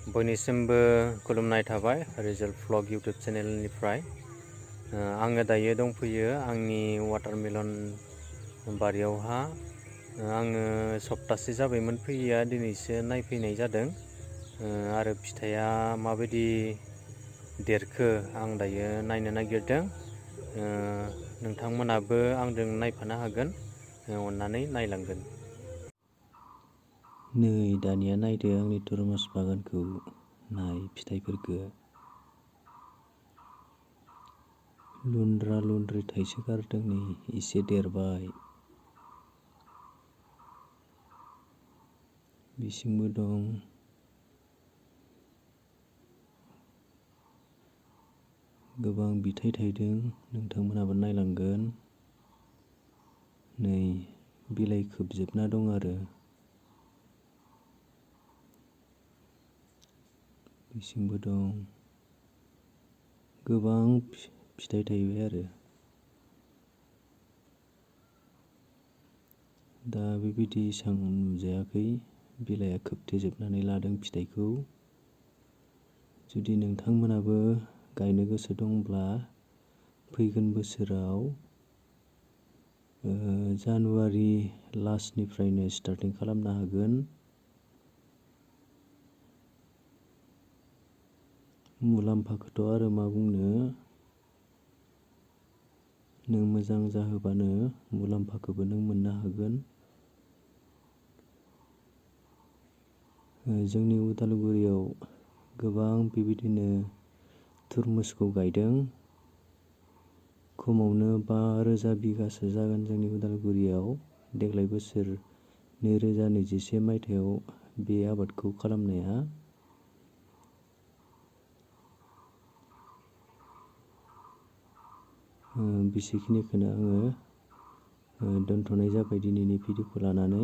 बयनिसिमबो खुलुमनाय थाबाय result vlog YouTube चेनेलनिफ्राय। आङो दायो दंफैयो आंनि वाटारमेलन बारियावहा। आङो सप्तासे जाबायमोन फैयैया, दिनैसो नायफैनाय जादों। आरो फिथाइया माबायदि देरखो आं दायो नायनो नागिरदों। नोंथांमोनाबो आंजों नायफानो हागोन, अननानै नायलांगोन। नै दानिया नायदो आंनि तरमुज बागानखौ, नाय फिथाइफोरखौ लुन्द्रा लुन्द्रि थाइसो गारदों। नै एसे देरबाय, बिसिंबो दं। गोबां बिथाइ थाइदों, नोंथांमोनाबो नायलांगोन। नै बिलाइ खोबजोबना दं आरो बिसिंबो दं। गोबां फिथाइ थाइबाय आरो दा बेबायदि एसां नुजायाखै, बिलाइया खोबथेजोबनानै लादों फिथाइखौ। जुदि नोंथांमोनाबो गायनो गोसो दंब्ला फैगोन बोसोराव जानुवारि लास्टनिफ्रायनो स्टार्टिं खालामनो हागोन। मुलाम्फाखौथ' आरो मा बुंनो, नों मोजां जाहोबानो मुलाम्फाखौबो नों मोननो हागोन। जोंनि उदालगुरियाव गोबां बेबायदिनो तुरमुसखौ गायदों। खमावनो 5,000 बिगासो जागोन जोंनि उदालगुरियाव देग्लाय बोसोर 2021 मायथाइयाव बे आबादखौ खालामनाया। बेसेखिनिखौनो आङो दोनथ'नाय जाबाय दिनैनि भिडिअखौ लानानै।